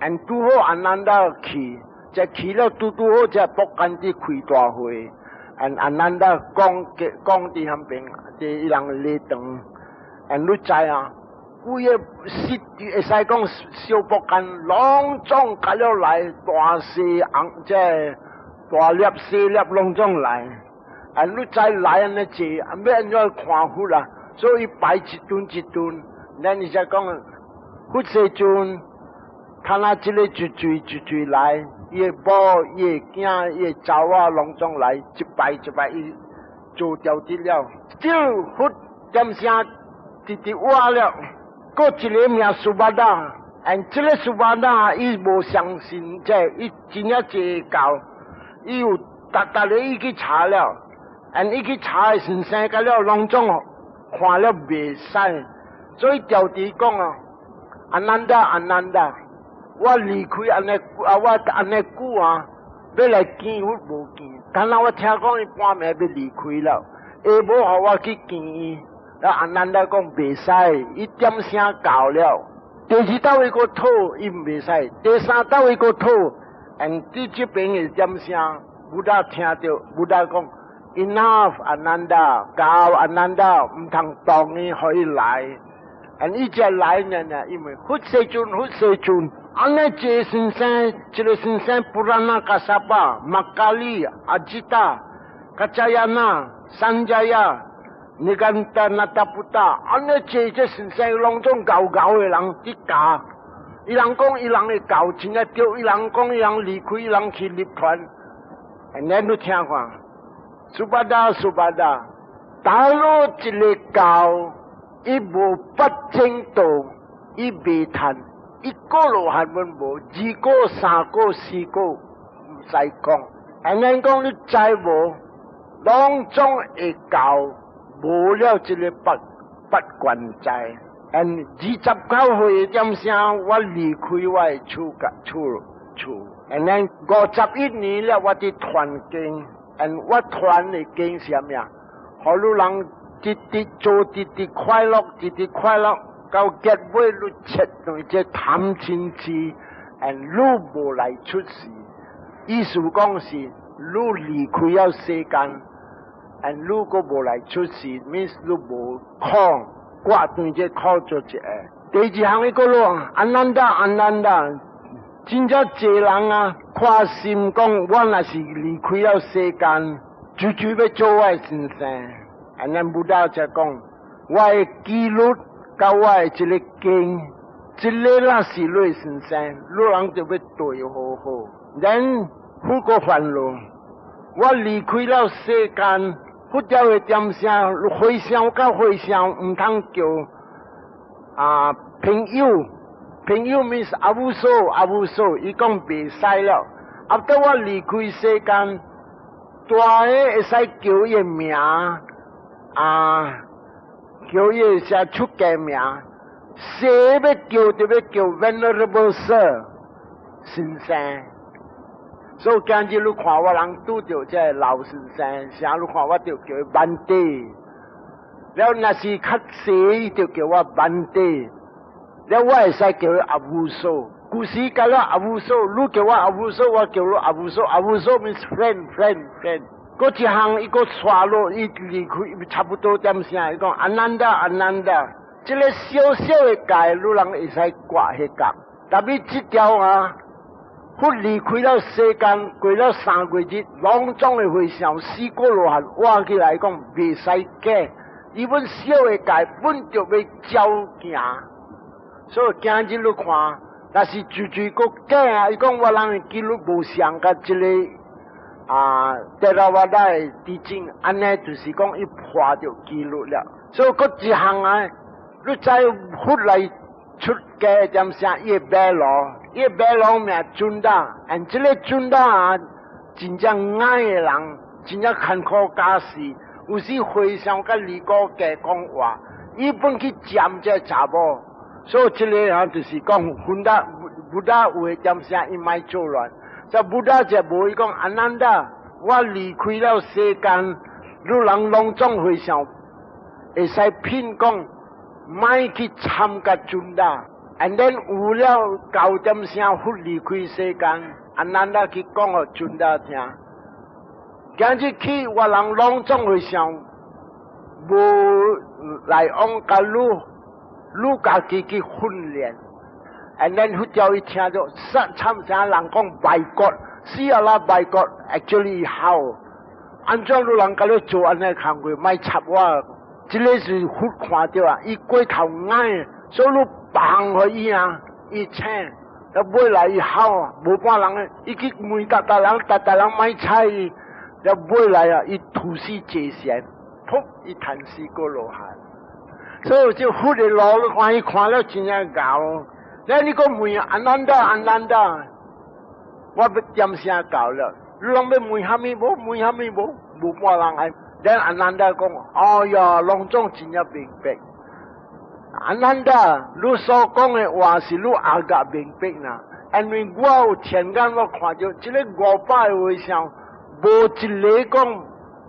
，and 拄好阿難陀去，才去了拄拄好，才木間佇開大會，and 阿難陀講講佇遐邊，佇伊人禮堂，and 你知啊？規个實會使講小木間攏總共了來，大細紅這大粒細粒攏總來，啊！你再來按呢濟，啊，欲按怎看佛啊？所以排一陣一陣，咱伊才講佛世尊，看啊，這个一濟一濟來，伊的某、伊的囝、伊的查某攏總來，一排一排伊做掉佇了，就佛點聲直直活了。閣一个名 Subhadda，and 這个 Subhadda 伊無相信這，伊真正濟教，伊有逐逐个伊去查了，and 伊去查的時生甲了攏總看了袂使，所以調佇講啊，阿難陀阿難陀，我離開按呢啊，我按呢久啊，欲來見佛無見，但係我聽講伊半暝欲離開了，下無予我去見伊。啊，阿難陀講袂使，伊點聲到了。第二道伊閣討，伊毋袂使。第三道伊閣討，and 佇這邊的點聲，Buddha 聽著，Buddha 講 enough 阿難陀，夠阿難陀，毋通擋伊，予伊來。and 伊才來呢呢，因為佛世尊，佛世尊，按呢這個先生，這个先生 Purana Kassapa、Makkhali、Ajita、Kaccayana、Sanjaya、Nigantha Nataputta，按呢這這先生攏總𠢕𠢕的人佇教，伊人講伊人的教真正對，伊人講伊人離開，伊人去涅槃。咱你聽看，Subhadda Subhadda，打落一个教，伊無八正道，伊袂趁，一個羅漢攏無，二個、三個、四個毋使講。按咱講你知無？攏總會教，無了這个八八關齋。and 29歲點聲，我離開我的厝厝厝。and 咱51年了，我佇傳經，and 我傳的經是啥物啊？予汝人直直做，直直快樂，直直快樂，到結尾你切斷這貪嗔痴，and 你無來出世。意思講是，你離開了世間，and 你閣無來出世，means 你無苦，割斷這苦做一個。第二項一個咯，阿難陀阿難陀，真正濟人啊，看心講，我若是離開了世間，最最欲做我的先生。按呢 Buddha 才講，我的紀律佮我的這个經，這个若是你的先生，你人就欲對好好。Then 佛閣煩惱，我離開了世間，佛教的點聲，和尚佮和尚毋通叫啊朋友，朋友 means 阿烏索阿烏索，伊講袂使了。啊，當我離開世間，大个會使叫伊名啊，叫伊寫出家名，細欲叫就欲叫 Venerable Sir 先生。所以今日你看我人拄著這个老先生，啥你看我就叫伊 Bhante。了若是較細，就叫我 Bhante。了我會使叫伊阿烏索。舊時甲了阿烏索，你叫我阿烏索，我叫你阿烏索。阿烏索 means friend friend friend。閣一項伊閣帶落，伊離開差不多點聲，伊講阿難達阿難達，這个小小的界，你人會使割彼角。Tapi 這條啊，佛離開了世間，過了3個月，攏總的和尚四果羅漢活起來講袂使假，伊阮小的界本就欲照行，所以今日你看，若是句句閣假啊！伊講我人的紀律無相佮這个啊，德拉瓦達的地震，按呢就是講伊破著紀律了。所以閣一項啊，你知佛來出家點聲，伊的馬驢，伊的馬驢名尊達，and 這个尊達啊，真正𠢕的人，真正艱苦家事，有時和尚佮尼姑加講話，伊本去占這个查某，所以這个啊就是講，分得 Buddha 有的點聲，伊莫做亂。這 Buddha 就無伊講阿難達，我離開了世間，你人攏總和尚會使騙講，莫去參加尊達。And then 有了九點聲佛離開世間，阿難達去講予尊達聽。今日去我人攏總和尚無來往，佮你，你家己去訓練。And then 佛教伊聽著，參啥人講賣國，死啊啦賣國，actually 好。按怎你人佮你做按呢工課，莫插我。這个是佛看著啊，伊過頭𠢕，所以你放予伊啊，伊請，啊尾來伊好啊，無半人，伊去問逐逐人，逐逐人莫睬伊，了尾來啊，伊吐死坐禪，噗，伊彈四果羅漢。所以這佛的路，你看伊看了真正𠢕。了你閣問阿難達阿難達，我欲點聲到了，你攏欲問蝦米無？問蝦米無？無半人愛。了阿難達講，哎呀，攏總真正明白。阿難達，你所講的話是你阿甲明白啦。因為我有天眼，我看著這个500個和尚，無一个講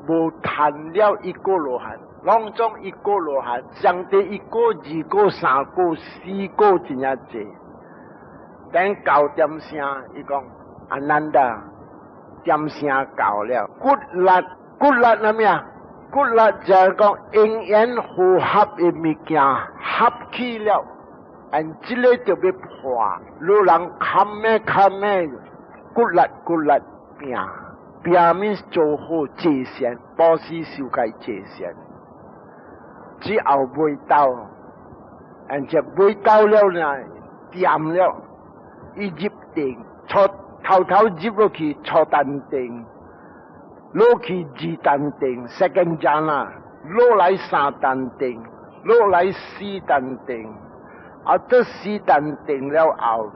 無談了一果羅漢，攏總一果羅漢，上帝一果、二果、三果、四果真正濟。等九點聲，伊講阿難達點聲到了，骨力骨力啥物啊？骨力就係講因緣和合的物件合起了，and 這个就欲破，你人較咩較咩骨力骨力拼拼 means 做好坐禪，布施受戒坐禪，之後袂到，and 就袂到了呢，掂了，伊入定，初頭頭入落去初禪定。落去二禪定，second jhana，落來三禪定，落來四禪定，啊，得四禪定了後，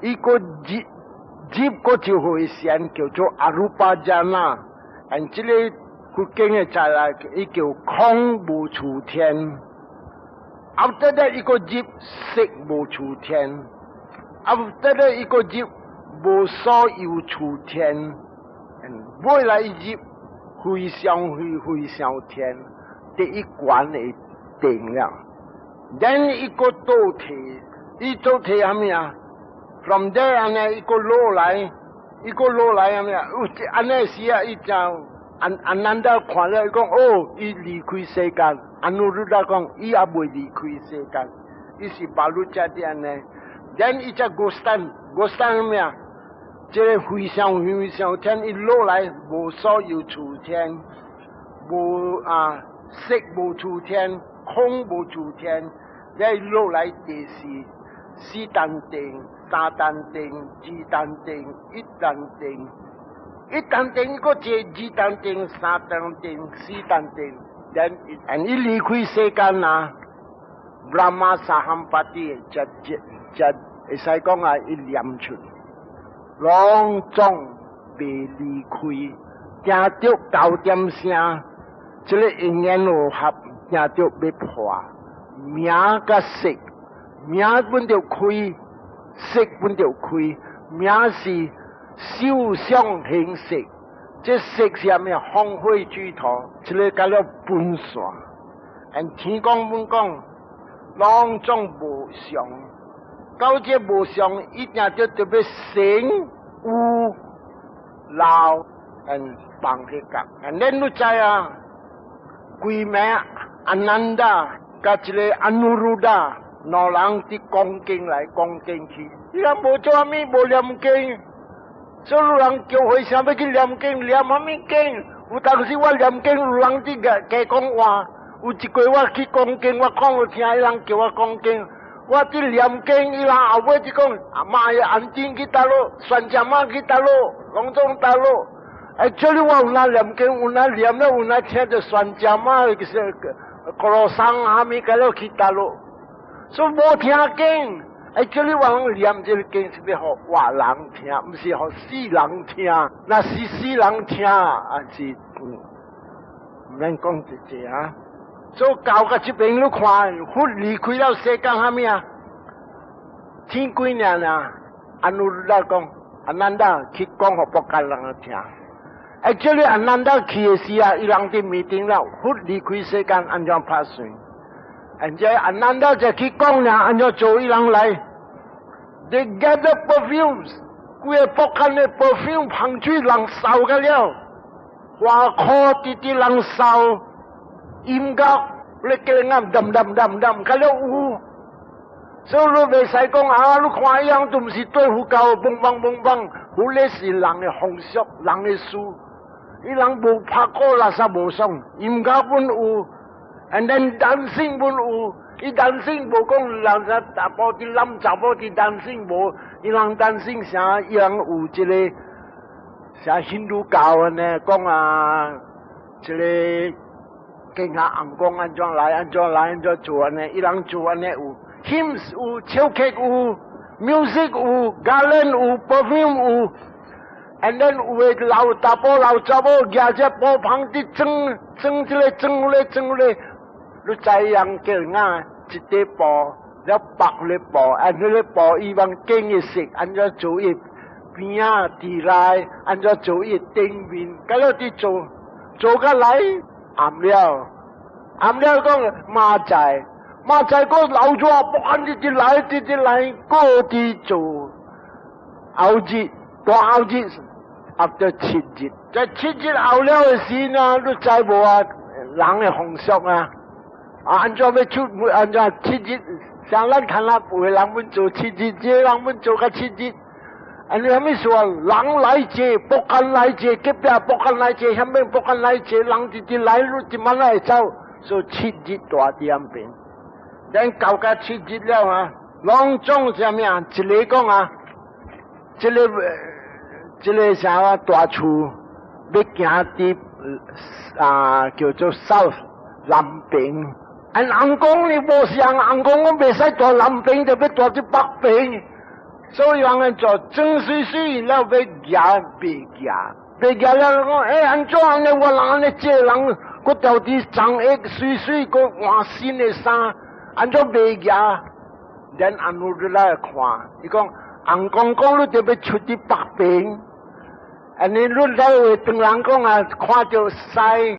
伊閣入入閣一回禪叫做 arupa jhana，and 這个佛經的在來，伊叫空無處天，after that 伊閣入色無處天，after that 伊閣入無所有處天。尾來入非想非非想天，第一關的定了。Then 伊閣倒退，伊倒退啥物啊？From there 按呢伊閣落來，伊閣落來啥物啊？有按呢時啊，伊就阿阿難達看了，伊講哦，伊離開世間。阿努魯達講，伊也未離開世間，伊是巴魯遮啲按呢。Then 伊只 gostan，gostan 啥物啊？這個非想非非想天一落來，無所有處天，無啊色無處天，空無處天，一落來第四四禪定、三禪定、二禪定、一禪定，一禪定閣這二禪定、三禪定、四禪定，然伊離開世間啊，Brahma Sahampati 才才會使講啊，伊念出，攏總未離開，聽著九點聲，這個因緣和合，聽著欲破，名佮色，名本著開，色本著開，名是受想行識，這色是啥物？風火水土，這個叫做分散。按天公本講，攏總無常。到這無常，一定就特別生有老，嗯，放彼角。啊，恁都知啊，規暝阿難達佮這個阿努魯達兩人佇講經來講經去，伊人無做啥物，無念經，所以有人叫和尚欲去念經，念啥物經？有當時我念經，有人佇加加講話，有一過我去講經，我講予聽，伊人叫我講經。我佇念經，伊人後尾就講，阿媽的安定去佗落，旋轉媽去佗落，攏總佗落。哎，這裡我有哪念經，有哪念了，有哪聽著旋轉媽，就是咕嚕桑哈物，甲了去佗落。所以無聽經，哎，這裡我攏念這個經是欲予活人聽，毋是予死人聽。若是死人聽，還是毋免講這濟啊。所以到到這邊你看，佛離開了世間啥物啊？天幾年啊？阿努魯達講，阿難達去講予薄伽人聽。哎，這裡阿難達去的時啊，伊人佇 meeting 了，佛離開世間按怎拍算？而且阿難達就去講了，按怎做伊人來？They gather perfumes，規个薄伽的 perfume 香水人燒個了，花箍直直人燒。音樂，你叫人按澹澹澹澹，較了有。所以你袂使講啊！你看伊樣都毋是對佛教，嘣嘣嘣嘣，佛咧是人的風俗，人的事。伊人無拍鼓垃圾無爽，音樂本有，and then dancing 本有。伊 dancing 無講人家查埔佇攬查某佇 dancing 無，伊人 dancing 啥？伊人有這個啥印度教按呢講啊，這個。見下尪公按怎來，按怎來，按怎做按呢？伊人做按呢有，hymns 有，唱曲有，music 有，garland 有，perfume 有，and then 有的老查埔老查某舉這布棚佇裝裝這個裝那個裝那個，你知影叫人啊？一塊布了縛咧布，按彼個布伊往景的色，按怎做伊邊仔佇內，按怎做伊頂面，佮了佇做做甲來。暗了，暗了講馬仔，馬仔個老咗，不按直直來，直直來，閣佇做後日，大後日，after 七日，在七日後了的時呢，你知無啊？人的風俗啊，啊，按怎欲出？按怎七日？像咱看啦，有的人欲做七日，這個人欲做較七日。按呢啥物說？人來濟，薄伽來濟，隔壁薄伽來濟，遐邊薄伽來濟，人直直來，你一慢來會走，所以七日大佇遐邊。咱到甲七日了啊，攏總啥物啊？一個講啊，這個啥啊大厝欲行佇啊叫做 South 南邊。按尪公你無相，尪公講袂使蹛南邊，就欲蹛佇北邊。所以人們做裝水水了，欲行袂行，袂行了講，欸，按怎按呢？我人按呢這人，閣調佇長下水水，閣換新的衫，按怎袂行？咱阿努就來看，伊講尪公講你著欲出佇北邊，按呢你來話當人講啊，看著西。